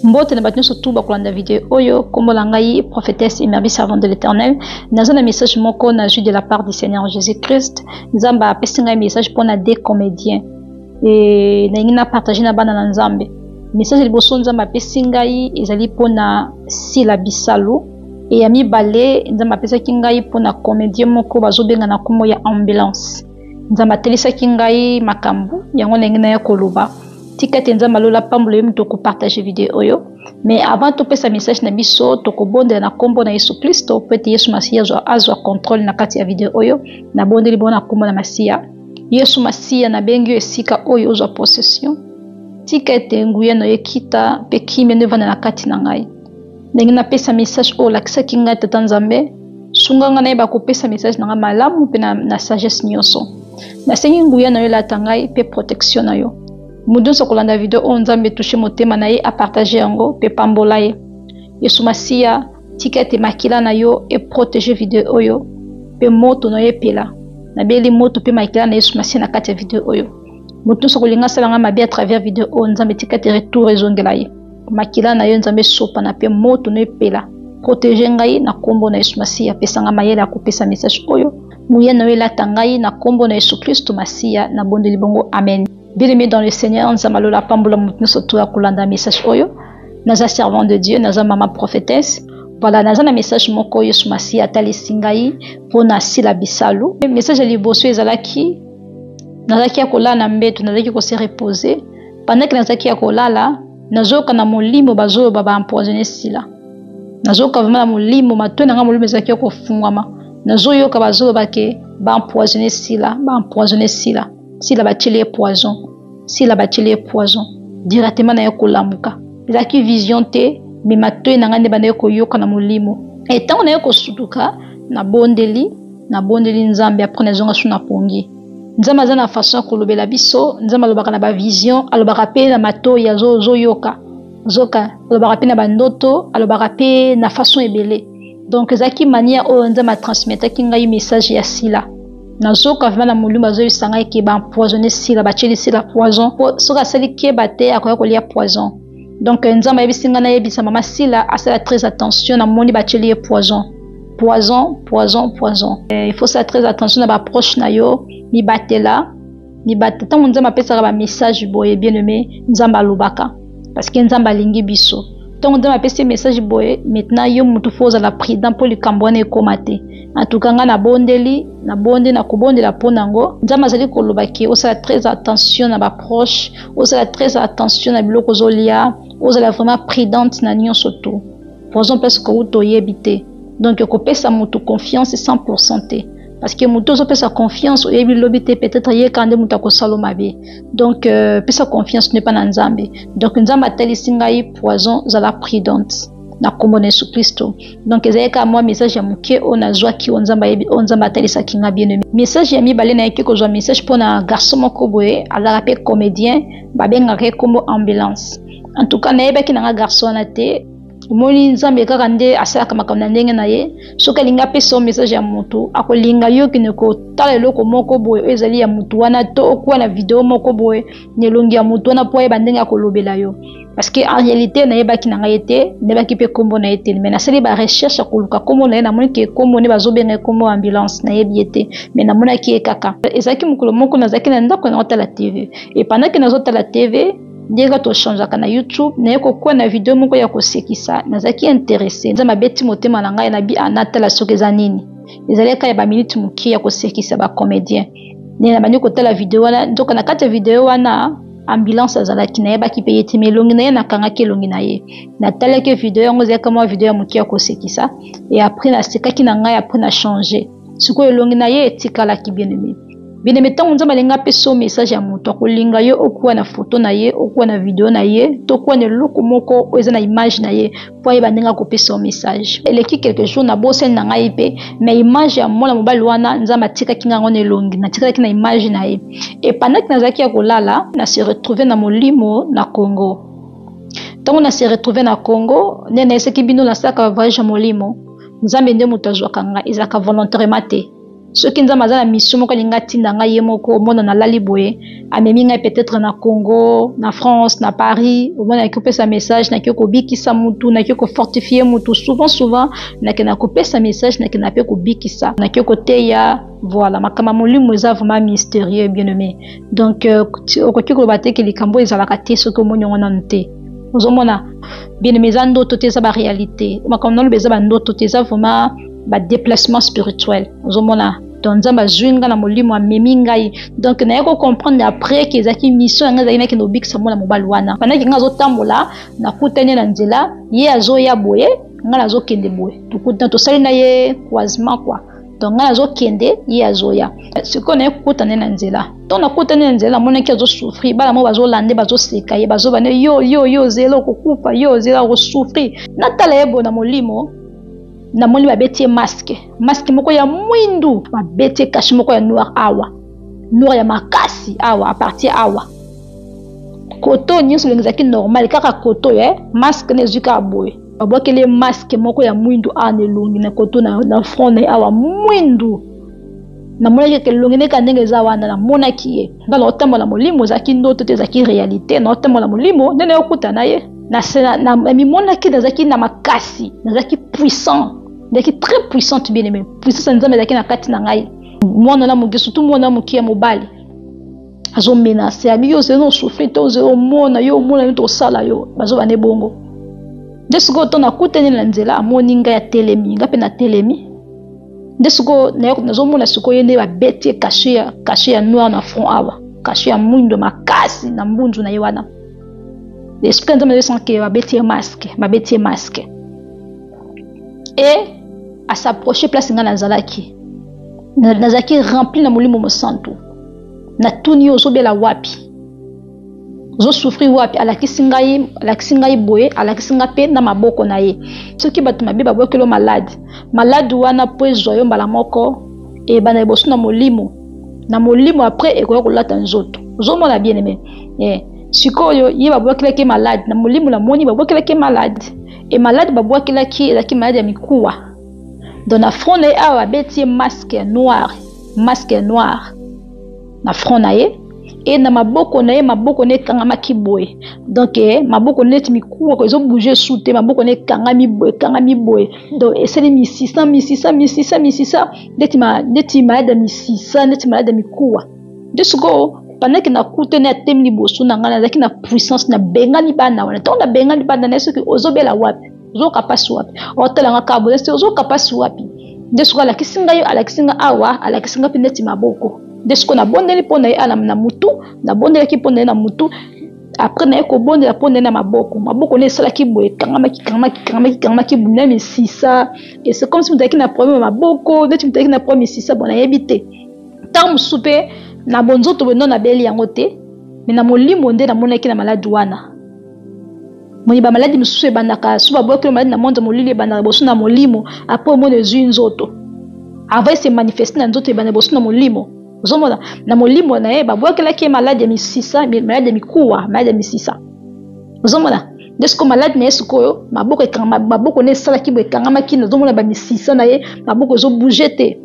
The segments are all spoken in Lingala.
Mbote na bato nyonso tu bakolanda video oyo. Kombo na ngai prophétesse Emerbi, servante de l'Éternel. Naza na message moko nazwi de la part du Seigneur Jésus Christ. Nzambe apesi ngai message mpona des comédiens e nalingi na partage na bana na Nzambe. Message ya liboso Nzambe apesi ngai ezali mpona Sila Bisalu, e ya mibale Nzambe apesaki ngai mpona comédien moko bazobenga na kombo ya Ambulance. Nzambe atelisaki ngai makambo yango ndenge naya koloba. Tika ete Nzambe alola pambola yo moto okopartage video oyo. Mais avant topesa message na biso, tokobondela na kombo na Yesu Kristo po ete Yesu Masiya azwa contrôle na kati ya video oyo. Nabondeli bongo na kombo na Masiya. Yesu Masiya, nabengi yo esika oyo ozwa possession. Tika ete nguya na yo ekita mpe kimia no evanda na kati na ngai. Ndenge napesa message oyo olakisaki ngai, Tata Nzambe, sunga ngai nayeba kopesa message na ngai malamu mpe na sagesse nyonso. Nasengi nguya na yo elata ngai mpe protection na yo. Moto nyonso akolanda video oyo, Nzambe touche motema na ye, apartage yango mpe pambola ye. Yesu Masiya, tika ete makila na yo eprotege video oyo mpe moto na yo epela. Nabeli moto mpe makila na Yesu Masiya na kati ya video oyo. Moto nyonso akolinga asala ngai mabe à travers video oyo, Nzambe tika ete retour ezongela ye. Makila na yo Nzambe esopana mpe moto no epela. Protege ngai na kombo na Yesu Masiya. Pesa ngai mayele ya kopesa message oyo. Nguya na yo elata ngai na kombo na Yesu Kristo Masiya. Nabondeli bongo, amen. Bien-aimé dans le Seigneur, Nzambe alola apambola moto nyonso to akolanda message oyo. Naza servant de Dieu, naza mama prophétesse. Voilà, naza na message moko Yesu Masiya atalisi ngai mpona Sila Bisalu. Message ya liboso ezalaki, nazalaki ya kolala na mbeto, nazalaki ko se reposer. Pendant que nazalaki ya kolala, nazoyoka na molimo bazoloba ba empoisonner Sila. Nazoyoka vraiment na molimo, matoi na ngai molimo ezalaki ya kofungwama. Nazoyoka bazoloba ke ba empoisonner Sila, ba empoisonner Sila. Sila batieli ye poison, Sila batieli ye poison. Directement naye kolamuka. Ezalaki vision te, mais matoi na ngai nde bandaki koyoka na molimo. E ntango naye kosutuka, nabondeli, nabondeli Nzambe, après nazonga su na pongi. Nzambe aza na façon ya kolobela biso. Nzambe alobaka na ba vision, alobaka pe na matoi azoyoka. Zoka, alobaka pe na ba ndoto, alobaka pe na façon ebele. Donc ezalaki manière oyo Nzambe atransmetaki ngai message ya Sila. Nazoka vraiment na molimo azoyebisa ngai ke ba empoisonner Sila, batieli Sila poison. Po soki asali keba te akoya kolia poison. Donc Nzambe ayebisi ngai nayebisa mama Sila asala très attention, namoni batieli ye poison. Poison, poison, poison. Il faut faire très attention na ba proche na yo, mibatela, mibatela. Ntango Nzambe apesaka ba message boye, bien aimé, Nzambe alobaka parce que Nzambe alingi biso. Ntango Nzambe apesi message boye, maintenant yo mutu faut ozala prudent po likambo wana ekoma te. En tout cas nga nabondeli, nabondeli, nakobondela po nango. Nzambe azali koloba ke osala très attention na ba proche, osala très attention na biloko ozolia, ozala vraiment prudente na nyonso tout. Poison place kouta oyebi te. Donc kopesa mutu confiance 100% te. Parce que mutu ozopesa confiance oyebi lobi te, peut-être ye kaka nde mutu akosala mabe. Donc pesa confiance ne pas na Nzambe. Donc Nzambe atalisi ngai poison, zala prudente na kombo na Yesu Kristo. Donc ezalaki kaka mwa message ya moke oyo nazwaki, oyo Nzambe ayebi, oyo Nzambe atalisaki nga, bien aimé. Message ya mibale, nayaki kozwa message mpona garçon moko boye, azalaka pe comédien, babengaka ye kombo Ambulance. En tout cas nayebaki na nga garçon wana te. Omoni Nzambe kaka nde asalaka makambo na ndenge na ye. Soki alingi apesa yo message ya motu, akolinga yo okende kotala eloko moko boye oyo ezali ya motu wana, to okuwa na video moko boye na elongi ya motu wana po ayeba ndenge akolobela yo. Parce que en réalité nayebaki na ngai te, nayebaki pe kombo na ye te, mais nasali ba recherche ya koluka kombo na ye, namoni ke kombo nde bazobenga ye kombo Ambulance, nayebi ye te, mais namonaki ye kaka. Ezalaki mokolo moko nazalaki na ndako nazotala TV, et pendant que nazotala TV, ndenge tochangeaka na YouTube, naye kokwea na video moko ya kosekisa, nazalaki intéressé. Nzambe abeti motema na ngai, nabi natala soki eza nini. Ezalaki kaka ya ba minute moke ya kosekisa ba comédien. Nde nabandi kotala video wana, nzoka na kati ya video wana Ambulance azalaki, nayebaki pe ye te, mais elongi na ye nakangaki elongi na ye. Natalaki video yango, ezalaki mwa video ya moke ya kosekisa, et après nasekaki na ngai, après na changer. Sikoyo elongi na ye etikalaki, bien aimé. Bien aimé, ntango Nzambe alingi apesa yo message ya moto, akolinga yo okuwa na photo na ye, okuwa na video na ye, to okuwa na eloko moko oyo eza na image na ye, po ayeba ndenge akopesa yo message. Eleki quelques jours, nabosani na ngai pe, mais image ya mwana mobali wana Nzambe atikaki ngai yango na elongi, natikalaki na image na ye. Et pendant que nazalaki ya kolala, na se retrouver na molimo na Congo. Ntango na se retrouver na Congo, nde nayesaki bino nasalaka voyage ya molimo. Nzambe nde moto azwaka ngai, ezalaka volontairement te. Soki Nzambe aza na mission moko alingi atinda ngai ye moko, omona nalali boye, amemi ngai peut-être na Congo, na France, na Paris, omona naki kopesa message, naki kobikisa mutu, naki kofortifier mutu. Souvent, souvent, nakenda kopesa message, nakenda pe kobikisa, naki koteya. Voilà, makambo ya molimo eza vraiment mystérieux, bien aimé. Donc, okoki koloba te ke likambo ezalaka te soki omoni yango nanu te. Ozomona, bien aimé, eza ndoto te, eza ba réalité. Makambo naloba eza ba ndoto te, eza vraiment ba déplacement spirituel. Ozomona, donc Nzambe azwi nga na molimo, amemi ngai. Donc naye ko comprendre après que ezalaki mission ya ngai, ezalaki nakende kobikisa mwana mobali wana. Pendant que ngai azotambola, nakutani na nzela, ye azoya boye, ngai nazokende boye. Tokutana, tosali na ye croisement quoi. Donc ngai nazokende, ye azoya. Sikoyo naye kokutana na nzela. Donc nakutani na nzela, namonaki azosouffrir, bana moko bazolande, bazoseka ye, bazoba ne yo, yo, yo, zela okokufa, yo, zela okosouffrir. Natala ye boye na molimo, namoni babeti ye masque, masque moko ya mwindu, babeti ye cachet moko ya noir awa, noir ya makasi awa, à partir awa. Koto nyonso elongi ezalaki normal, kaka koto ya masque na ezwi kaka boye. Babwakeli ye masque moko ya mwindu awa na elongi, na koto na front na ye awa mwindu. Namonaki kaka elongi ndenge ndenge eza wana, namonaki ye. Nga naotambola molimo, ezalaki ndoto te, ezalaki réalité. Naotambola molimo nde nayokuta na ye. Namimonaki nazalaki na makasi, nazalaki puissant, nazalaki très puissante, bien aimé. Puissance ya Nzambe ezalaki na kati na ngai. Mwana na moke, surtout mwana moke ya mobali azomenace, abi yo ozali osouffrir te, ozali omona yo, omona yo, tosala yo, bazoba ne bongo. Nde sikoyo to nakutani na nzela, amoni ngai atelemi, ngai mpe natelemi. Nde sikoyo nazomona sikoyo ye nde babeti ye cachet ya noir na front awa, cachet ya mwindo makasi na mbunzu na ye wana. L'esprit Nzambe azosanga ke babeti ye masque, babeti ye masque. Et a s'approcher place ngai nazalaki. Nazalaki rempli na molimo mosantu. Natuni yo ozobela wapi? Ozosouffrir wapi? Alakisi ngai, alakisi ngai boye, alakisi ngai pe na maboko na ye. Soki bato mabe babwakeli yo malade, malade wana po ezwa yo mbala moko, ebanda liboso na molimo. Na molimo après ekoya kolata nzoto. Ozomona bien aimé. Sikoyo ye babwakelaki malade na molimo, namoni babwakelaki malade. E malade babwakelaki ezalaki malade ya mikuwa. Donc na front na ye awa babeti ye masque ya noir, masque ya noir na front na ye. E na maboko na ye, maboko na ye ekangamaki boye. Donc maboko neti mikuwa ko ezo bouger sous te, maboko na ye ekangami boye, ekangami boye. Donc esali misisa, misisa, misisa, misisa, neti ma, neti malade ya misisa, neti malade ya mikuwa. Nde sikoyo pendant que nakutani atemi liboso na ngai, nazalaki na puissance, nabengani bana wana. Ntango nabengani bana na ye, soki ozobela wapi, ozoyoka mpasi wapi, otala nga kaka boye, soki ozoyoka mpasi wapi. Nde sikoyo alakisi ngai, alakisi ngai awa, alakisi ngai mpe neti maboko. Nde sikoyo nabondeli mpo na ye awa na mutu, nabondelaki mpo na ye na mutu. Après naye kobondela mpo na ye na maboko, maboko ne esalaki boye, ekangamaki, ekangamaki, ekangamaki, ekangamaki boye na misisa. Et c'est comme si moto azalaki na problème ya maboko, neti moto azalaki na problème ya misisa, bon nayebi te. Ntango mosusu mpe na bonzoto boye ndo nabeli yango te, mais na molimo nde namonaki na maladi wana. Moni ba maladi mosusu ebandaka so babwaki maladi na monde molili, ebandaka liboso na molimo, après omoni ezwi nzoto. Avant se manifester na nzoto, ebanda liboso na molimo. Ozomona na molimo na ye babwakelaki ye maladi ya misisa, maladi ya mikuwa, maladi ya misisa. Ozomona nde sikoyo maladi na ye sikoyo maboko ekangama, maboko na ye esalaki boye, ekangamaki, nazomona ba misisa na ye, maboko ezo bouger te.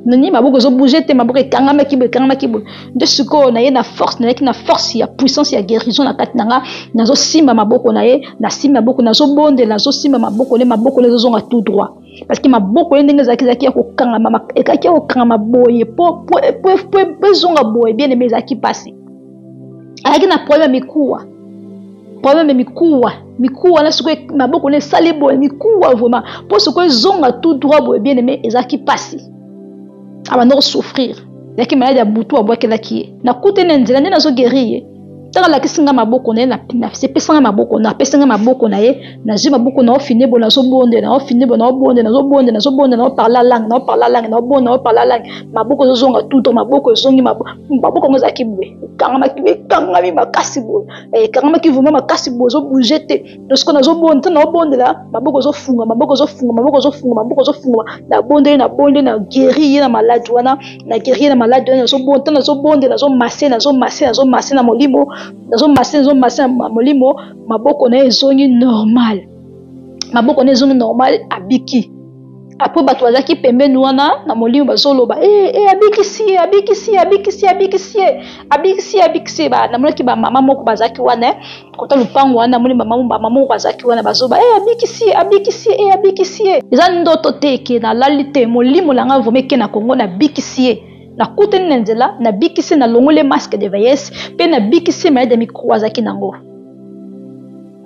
Nini, maboko ezo bouger te, maboko ekangamaki boye, ekangamaki boye. Nde sikoyo na ye na force, nayaki na force ya puissance ya guérison na kati na nga, nazosimba maboko na ye, nasimba maboko, nazobondela, nazosimba maboko na ye, maboko na ye ezozonga tout droit. Parce que maboko ye ndenge ezalaki, ezalaki ya kokangama, ezalaki ya kokangama boye, po ezonga boye, bien aimé, ezalaki pasi. Azalaki na problème ya mikuwa, problème ya mikuwa, mikuwa na sikoyo maboko na esali boye, mikuwa vraiment, po sikoyo ezonga tout droit boye, bien aimé, ezalaki pasi. Abanda kosouffrir, ezalaki malade ya butu abwakelaki ye. Nakutani na nzela nde nazo guérir ye. Ntango alakisi nga maboko na ye, napesa nga maboko, napesa nga maboko na ye, nazwi maboko na ofine boye, nazobondela, na ofine boye, nazobondela, nazobondela, nazobondela, nazoparla langue, nazoparla langue, nazobondela, nazoparla langue, maboko ezozonga tout droit, maboko ezongi, maboko yango ezalaki boye, ekangamaki, ekangami makasi boye, ekangamaki vraiment makasi boye, ezobouge te. Donc sikoyo nazobondela, ntango nazobondela, maboko ezofunga, maboko ezofunga, maboko ezofunga, maboko ezofunga, nabondeli, nabondeli, na guéri ye na maladi wana, na guéri ye na maladi wana, nazobondela, ntango nazobondela, nazomase, nazomase, nazomase na molimo, nazomase, nazomase na molimo, maboko na ye ezongi normal, maboko na ye ezongi normal, abiki. Apres bato bazalaki pembeni wana na molimo bazoloba e, e, abikisi ye, abikisi ye, abikisi ye, abikisi ye, abikisi ye, abikisi ye. Namonaki bamama moko bazalaki wana eh, kota lopango wana, namoni bamama moko bazalaki wana bazoba e, abikisi ye, abikisi ye, e, abikisi ye. Eza ndoto te ke nalali te, molimo na ngai vraimen eke na Congo, nabikisi ye, nakutani na nzela, nabikisi ye, nalongoli ye masque de vieillesse mpe nabikisi ye maladi ya micro azalaki nango.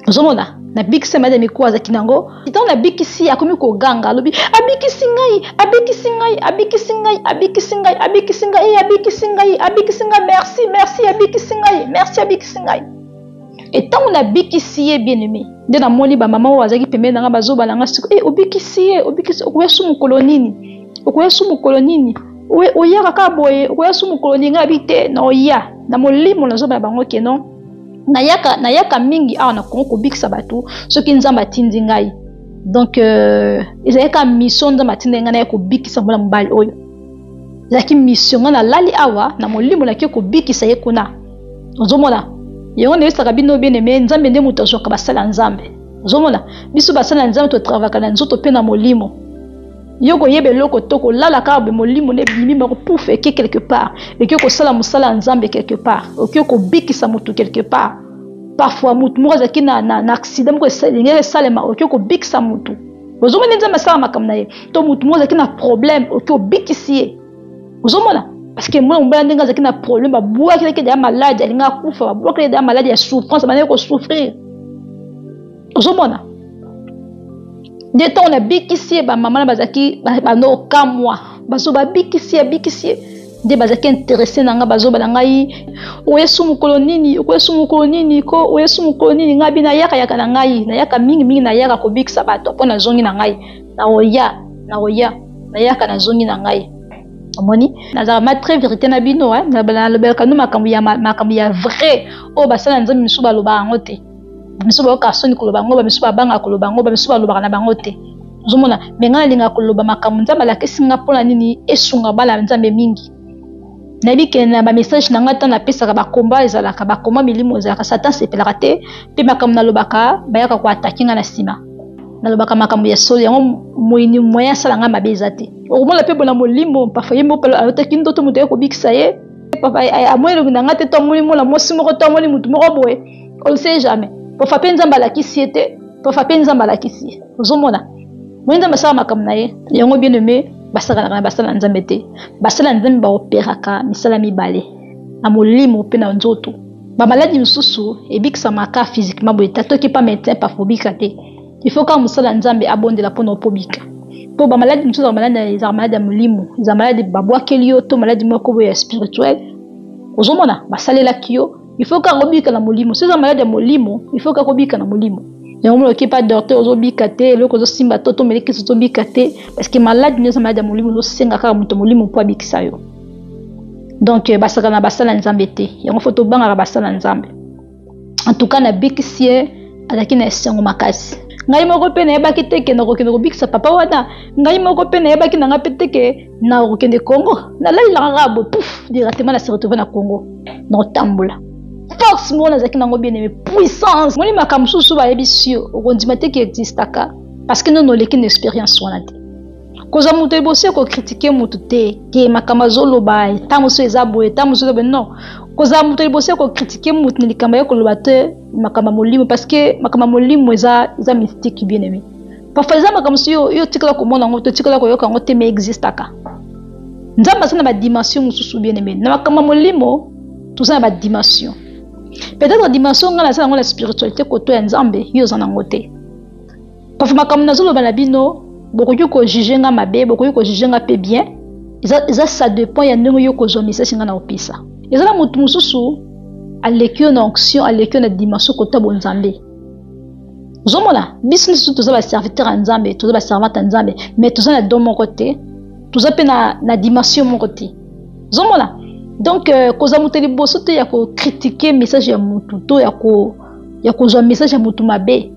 Ozomona, nabikisi maladi ya mikuwa azalaki nango. Ntango nabikisi ye, akomi koganga, alobi abikisi ngai, abikisi ngai, abikisi ngai, abikisi ngai, abikisi ngai, eh, abikisi ngai, abikisi ngai, merci, merci, abikisi ngai, merci, abikisi ngai. E ntango nabikisi ye, bien aimé, nde namoni bamama oyo bazalaki pembeni na ngai bazoba na ngai siko, eh, obikisi ye, obikisi, okoya su mokolo nini? Okoya su mokolo nini? Oyaka kaka boye, okoya su mokolo nini? Ngai nabi te, na oya na molimo nazoba na bango ke non, nayaka, nayaka mingi awa na Congo kobikisa bato soki Nzambe atindi ngai. Donc ezalaki kaka mission Nzambe atindi ngai naya kobikisa mwana mobali oyo. Ezalaki mission, ngai nalali awa na molimo nake kobikisa ye kuna. Ozomona? Yango nayebisaka bino bien aimé, Nzambe nde moto azwaka basala Nzambe. Ozomona? Biso basala Nzambe totravaka na nzoto mpe na molimo. Yo koyeba eloko to kolala kaka boye, molimo nde ebimi moko pouf, eke quelque part, eke kosala mosala ya Nzambe quelque part, oke kobikisa motu quelque part. Parfois motu moko azalaki na accident moko elingaki esalema, oke kobikisa motu. Ozomona nde Nzambe asala makambo na ye. To motu moko azalaki na problème, oke obikisi ye. Ozomona? Parce que mwana mobali ndenge azalaki na problème, babwakelaki deja maladi, alingaki akufa, babwakelaki deja maladi ya souffrance, abandaki kosouffrir. Ozomona? Nde ntango nabikisi ye, bamama na bazalaki bando kokamwa, bazo babikisi ye, abikisi ye, nde bazalaki interesse na ngai, bazoba na ngai, oyesu mokolo nini, okoyesu mokolo nini, ko oyesu mokolo nini, ngai bi nayaka yaka na ngai, nayaka mingi mingi, nayaka kobikisa bato, mpo nazongi na ngai, nakoya, nakoya, nayaka nazongi na ngai. Omoni, nazalaka ma très vérité na bino, hein, nalobelaka no makambo ya vrai oyo basala Nzambe misusu balobaka yango te. Bamisusu bayoka soni koloba yango, bamisusu babangaka koloba yango, bamisusu balobaka na bango te. Ozomona, me ngai nalingaka koloba makambo Nzambe alakisi nga mpona nini esunga bana ya Nzambe mingi. Nayebi ke na ba message na ngai ntango napesaka ba combat ezalaka, ba combat milimo ezalaka, Satan asepelaka te, mpe makambo nalobaka bayaka koatake ngai na nsima. Nalobaka makambo ya solo, yango moyini moyen asala ngai mabe eza te. Okomona mpe bona molimo, parfois ye moko alotaki ndoto moto aye kobikisa ye, parfois amoni elongi na ngai te, to amoni mwana mwasi moko, to amoni motu moko boye. On ne sait jamais. Parfois pe Nzambe alakisi ye te, parfois pe Nzambe alakisi ye. Ozomona? Moye Nzambe asala makambo na ye. Yango bien aimé, basakanaka na basala Nzambe te. Basala Nzambe ba operaka misala mibale, na molimo pe na nzoto. Ba maladi mosusu ebikisamaka physiquement boye te, ata oke pa médecin parfois obika te. Il faut kaka mosala Nzambe abondela mpona opobika. Po ba maladi mosusu ezalaka maladi, ezalaka maladi ya molimo, ezalaka maladi babwakeli yo to maladi moko boye ya spirituel. Ozomona? Basalelaki yo. Il faut kaka obika na molimo. Soki eza maladi ya molimo, il faut kaka obika na molimo. Yango mona oke pa docteur ozobika te, eloko ozosimba to tomeli kisi ozobika te, parce que maladi nyonso maladi ya molimo ozosenga kaka moto molimo mpo abikisa yo. Donc basaka na basala Nzambe te. Yango faut tobangaka basala Nzambe. En tout cas nabikisi ye, azalaki na esengo makasi. Ngai moko mpe nayebaki te ke nakokende kobikisa papa wana. Ngai moko mpe nayebaki na ngai mpe te ke nakokende Congo. Nalalelaka kaka boye, pouf, directement na se retrouver na Congo. Nakotambola. Force moko nazalaki nango bien aimé, puissance. Moni makambo mosusu bayebisi yo, okondima te ke existaka parce que nono oleki na expérience wana te. Kozwa moto liboso ya kokritike moto te ke makambo azoloba ntango mosusu eza boye, ntango mosusu eza boye. Non, kozala moto liboso ya kokritike moto na likambo ya koloba te makambo ya molimo, parce que makambo ya molimo eza mystique bien aimé. Parfois eza makambo mosusu yo otikala komona yango te, otikala koyoka yango te, mais existaka. Nzambe aza na ba dimension mosusu bien aimé. Na makambo ya molimo toza na ba dimension. Peut-être dimension ngai naza nango na spiritualité koto ya Nzambe, yo oza nango te. Parfois makambo nazoloba na bino, bokoki ko juger nga mabe, bokoki ko juger nga pe bien. Eza ça dépend ya ndenge yo kozwa message nga na opesa. Eza na moto mosusu aleki yo na onction, aleki yo na dimension kota bonzambe. Ozomona biso nyonso toza ba serviteur ya Nzambe, toza ba servante ya Nzambe, mais toza na don moko te, toza pe na dimension moko te. Ozomona? Donc kozwa moto liboso te ya ko critiquer message ya moto to ya kozwa message ya moto mabe.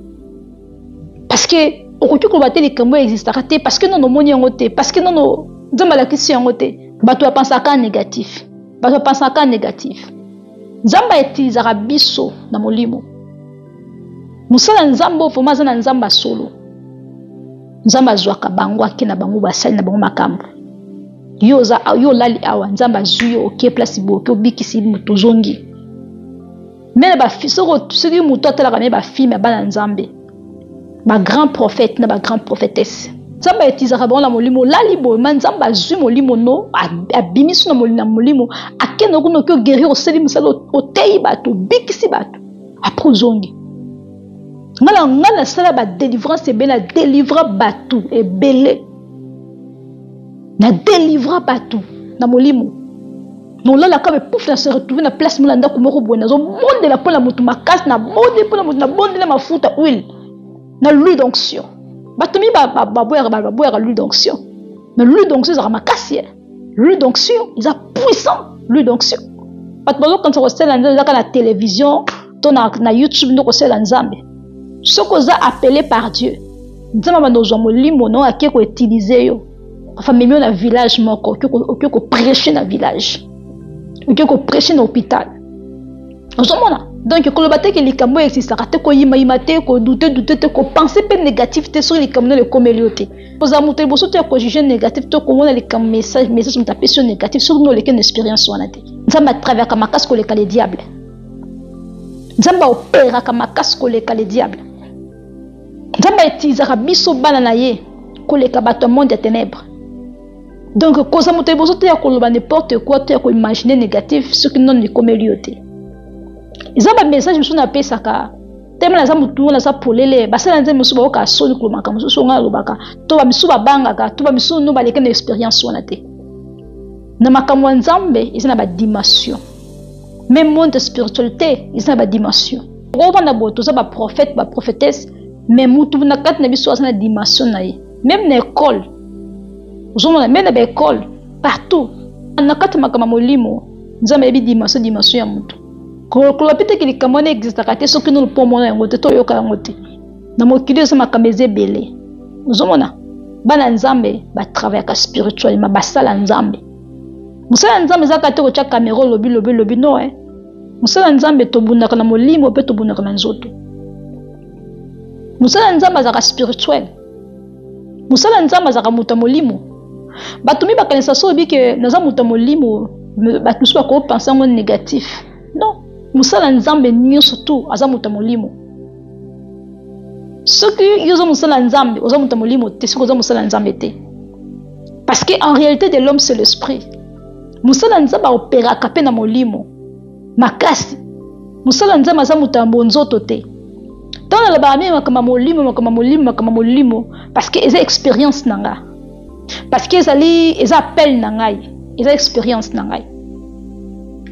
Parce que okoki koloba te likambo existaka te, parce que nono omoni yango te, parce que nono Nzambe alakisi yango te. Bato bapensaka négatif, bato bapensaka négatif. Nzambe autilisaka biso na molimo. Mosala Nzambe oyo vraiment aza na Nzambe ya solo. Nzambe azwaka bango ake na bango basali na bango makambo. Yo oza yo olali awa Nzambe azwi yo oke place boye oke obikisi moto ozongi. Me ba soki moto atalaka me ba film ya bana Nzambe ba grand prophète na ba grand prophétesse nzambe aetizaka bango na molimo olali boye ma nzambe azwi molimo no abimisi na molimo akende kuna oki oguerir osali mosala oteyi bato obikisi bato apres ozongi nga na nga nasala ba delivrance ebele na delivra bato ebele na delivra bato na molimo nolalaka me pouf na se retrouve na place mona ndako moko boye nazobondela mpo na moto makasi nabondeli mpo na moto nabondela mafuta huile na l'huile d'onction bato mingi baboyaka baboyaka l'huile d'onction mais l'huile d'onction ezalaka makasi eh. L'huile d'onction eza puissant, l'huile d'onction. Bato bazokanisa kosalela Nzambe ezaka na télévision to na, na YouTube nde kosalela Nzambe. Soki oza appelé par Dieu, Nzambe abanda kozwa molimo na oyo ake koutilize yo. Enfin, memi yo na village moko, oke koprêche na village, oke koprêche na hôpital. Ozomona? Donc koloba te ke likambo oyo existaka te, koyimayima te, kodute dute te, kopense mpe négatif te soki likambo nano ekomeli yo te. Kozala moto ya liboso te ya kojuge négatif to komona likambo message message moto apesi yo négatif soki no oleki na expérience wana te. Nzambe atraverka makasi koleka le diable. Nzambe aoperaka makasi koleka le diable. Nzambe autilisaka biso bana na ye koleka bato ya monde ya ténèbres. Donc kozala moto ya liboso te ya koloba n'importe quoi to ya koimagine négatif soki nono ekomeli yo te. Eza ba message mosusu napesaka teme naza motu ngo naza polele basala nzambe mosusu bayokaka soni koloba makambo mosusu ngai alobaka to bamisusu babangaka to bamisusu no baleki na experience wana te na makambo ya nzambe eza na badimension meme monde ya spiritualité eza na badimension okovanda boye toza baprophète baprofetesse mais mutu na kati na biso aza na dimension na ye meme na ekole ozomona meme na baekole partout na kati ya makambo ya molimo nzambe ayebi dimension dimension ya motu Koloba mpe te ke likambo wana existaka te soki nanu mpo omona yango te to oyoka yango te. Na mokili eza makambo eza ebele. Ozomona bana Nzambe ba travaillaka spirituellement, basala Nzambe. Mosala ya Nzambe eza kaka te kotya kamera olobi lobi lobi no eh. Mosala ya Nzambe tobundaka na molimo mpe tobundaka na nzoto. Mosala ya Nzambe azalaka spirituel. Mosala ya Nzambe azalaka moto ya molimo. Bato mingi bakanisa soki oyebi ke naza moto ya molimo, bato mosusu bakopense yango négatif. Non, mosala ya Nzambe nyonso tu aza moto ya molimo. Soki yo oza mosala ya Nzambe, oza moto ya molimo te, soki oza mosala ya Nzambe te. Parce que en réalité de l'homme c'est l'esprit. Mosala ya Nzambe aoperaka mpe na molimo makasi. Mosala ya Nzambe aza moto ya bonzoto te. Ntango nalobaka mingi makambo ya molimo, makambo ya molimo, makambo ya molimo, parce que eza expérience na nga. Parce que ezali eza appel na ngai, eza expérience na ngai.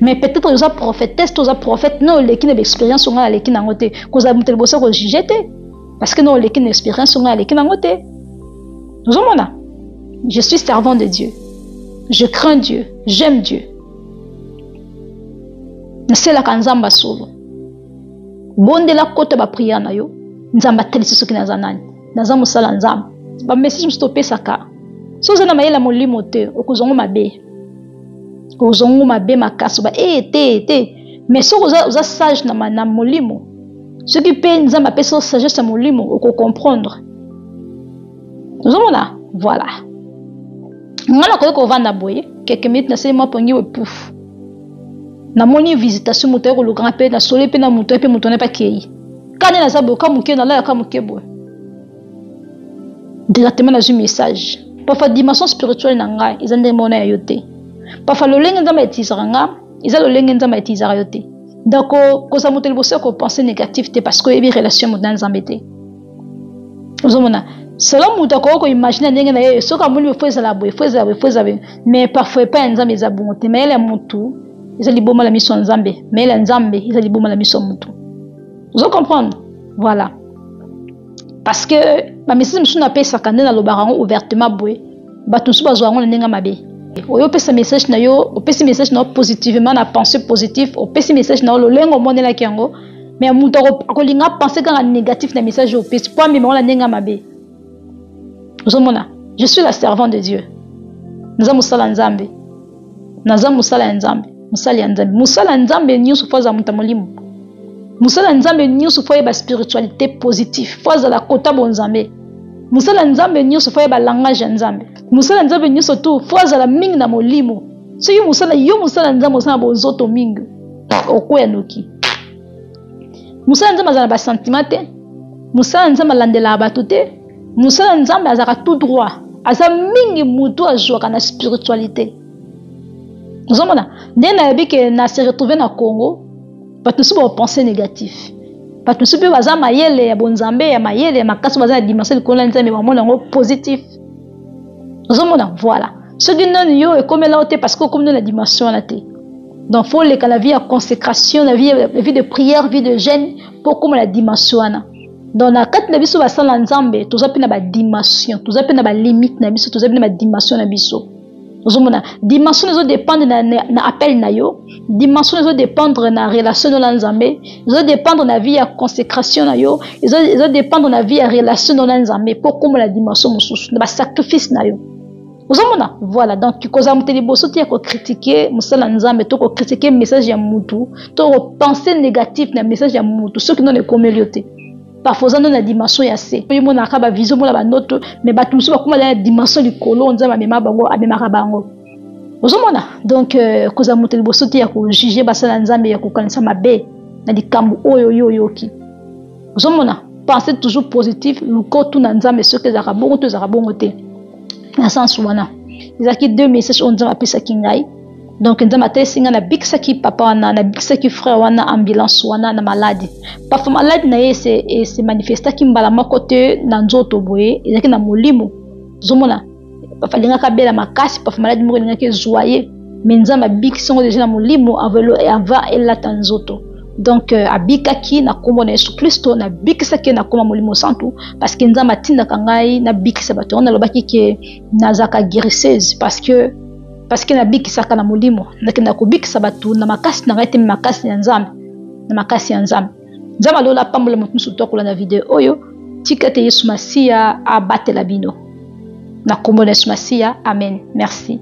Mais peut-être oza prophétesse to oza prophète, non oleki na expérience ngai aleki nango te. Kozala moto liboso ko juger te. Parce que non oleki na expérience ngai aleki nango te. Ozomona? Je suis servant de Dieu. Je crains Dieu, j'aime Dieu. Naselaka Nzambe solo. Bondela kota ba prière na yo. Nzambe atalisi soki naza nani. Naza mosala Nzambe. Ba message mosusu topesaka. Soki oza na mayele ya molimo te, okozwa ngo mabe. Okozwa ngo mabe makasi ba eh te te. Mais soki oza, oza sage na, na molimo, soki mpe Nzambe apesi yo sagesse ya molimo, oko comprendre. Ozomona? Voilà. Nga nakoki kovanda boye, quelques minutes nasali mwa pongi boye pouf. Namoni visitation moto aye koluka nga mpe nasoli mpe na moto aye mpe moto wana mpe akei. Ka nde naza boye ka moke nalalaka moke boye. Directement nazwi message. Parfois dimension spirituelle na ngai eza ndenge moko na ya yo te. Parfois lolenge Nzambe autilisaka nga eza lolenge Nzambe autilisaka yo te. Donc kozala moto liboso ya kopense négatif te parce que oyebi relation ya moto na Nzambe te. Ozomona selon moto akoki koimagine ndenge na ye soki amoni fo ezala boye fo ezala boye fo ezala boye mais parfois epai ya Nzambe eza bongo te. Mayele ya motu eza liboma na miso ya Nzambe, mayele ya Nzambe eza liboma na miso ya motu. Ozo comprendre? Voilà. Parce que ba message mosusu napesaka nde nalobaka yango ouvertement boye, bato mosusu bazwa yango na ndenge mabe. Oyo opesa message na yo, opesi message na yo positivement na pensée positive, opesi message na yo lolenge omonelaki yango, mais moto akolinga penser kaka négatif na message oyo opesi po amema yango na ndenge mabe. Ozomona, je suis la servante de Dieu. Naza mosala Nzambe. Naza mosala ya Nzambe, mosali ya Nzambe. Mosala ya Nzambe nyonso fo aza moto ya molimo. Mosala ya Nzambe nyonso fo ayeba spiritualité positive, fo azala kota bonzambe. Mosala Nzambe nyonso fo ayeba langage ya Nzambe. Mosala Nzambe nyonso tu fo azala mingi na molimo. Soki mosala yo mosala Nzambe oza na bozoto mingi, okwea noki. Mosala Nzambe azala na basentiment te. Mosala Nzambe alandelaka bato te. Mosala Nzambe azalaka tout droit. Aza mingi moto azwaka na spiritualité. Ozomona nde nayebi ke na se retrouver na Congo, bato mosusu bakopense négatif. Bato mosusu mpe baza mayele ya bonzambe ya mayele ya makasi, baza na dimension likolo na Nzambe, bamona yango positif. Ozomona, voilà. Soki nani yo ekomela yo te parce que okomi na dimension wana te. Donc faut oleka na vie ya consécration, na vie, vie de prière, vie de jeûne mpo okoma na dimension wana. Donc na kati na biso basala Nzambe toza mpe na ba dimension, toza mpe na ba limite na biso, toza mpe na ba dimension na biso. Ozomona dimension ezo dépendre na, na, na appel na yo, dimension ezo dépendre na relation na Nzambe, ezo dépendre na vie ya consécration na yo, ezo, ezo dépendre na vie ya relation na Nzambe mpo okoma na dimension mosusu na ba sacrifice na yo. Ozomona, voilà. Donc kozala moto liboso te ya kokritike mosala Nzambe to kokritike message ya mutu to kopense négatif na message ya mutu soki nano ekomeli yo te. Parfois oza nano na dimension ya se, oyo omonaka ba vision, omona ba note, mais bato mosusu bakoma na dimension likolo, Nzambe amema bango, amemaka bango. Ozomona, donc kozala moto liboso te ya kojuge basala Nzambe, ya kokanisa mabe na likambo oyo yo oyoki. Ozomona, pensez toujours positif, luka otuna Nzambe soki ezalaka bongo to ezalaka bongo te. Na sens wana ezalaki deux messages oyo Nzambe apesaki ngai. Donc Nzambe atalisi ngai, nabikisaki papa wana, nabikisaki frère wana, ambulance wana na maladi. Parfois maladi na ye ese manifestaki mbala moko te na nzoto boye, ezalaki na molimo. Ozomona, parfois alingaki abela makasi, parfois maladi moko elingaki ezwa ye, mais Nzambe abikisi yango deja na molimo avant elata nzoto. Donc abikaki na kombo na Yesu Kristo, nabikisaki ye na kombo ya Molimo Santu, parce que Nzambe atindaka ngai nabikisa bato. Yango nalobaki ke nazalaka guérisseuse parce que nabikisaka na molimo, nakendaka kobikisa bato na makasi na ngai te, makasi ya Nzambe, na makasi ya Nzambe. Nzambe alola apambola moto mosusu to akolanda video oyo. Tika te Yesu Masiya abatela bino na kombo na Yesu Masiya, amen. Merci.